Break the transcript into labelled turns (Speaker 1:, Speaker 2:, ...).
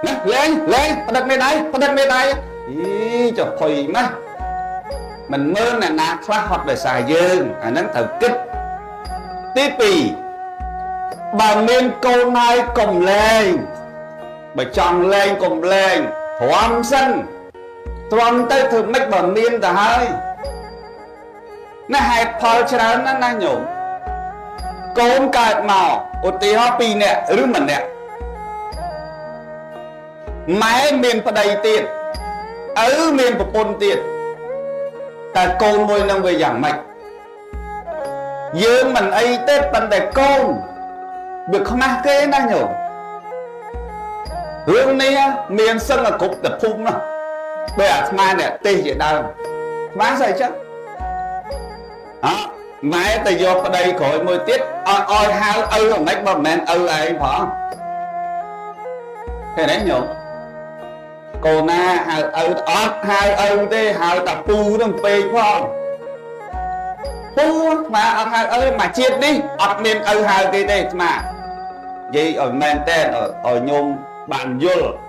Speaker 1: ណាលែងលែងផ្ដិតមេដៃផ្ដិតមេដៃអីចុះភ័យម៉េះមិនមើលអ្នកណាខ្លះហត់ដោយសារយើងអាហ្នឹងត្រូវគិតទី2បើមានកូនហើយកុំលែងបើចង់លែងកុំលែងទ្រាំសិនទ្រាំទៅធ្វើម៉េចបើមានទៅហើយណាហេតុផលច្រើនណាស់ណាញោមកូនកើតមកឧទាហរណ៍2នាក់ឬ1នាក់ម៉ែមានប្តីទៀតឪមានប្រពន្ធទៀតតែកូនមួយនឹងវាយ៉ាងម៉េចយើងមិនអីទេប៉ុន្តែកូនវាខ្មាស់គេណាញោមរឿងនេះមានសឹងតែគ្រប់តែភូមិនោះដូចអាត្មាអ្នកទេសជាដើមអាត្មាស្អីចឹងអម៉ែទៅយកប្តីក្រោយមួយទៀតឲ្យឲ្យហៅឪមិនម៉េចបើមិនមែនឪឯងផងឃើញទេញោមកូនណាហៅឪអត់ហៅឪទេហៅតាពូនឹងពេកផងពូអាត្មាអត់ហៅឪមកជាតិនេះអត់មានឪហៅគេទេអាត្មានិយាយឲ្យមែនតើឲ្យញោមបានយល់។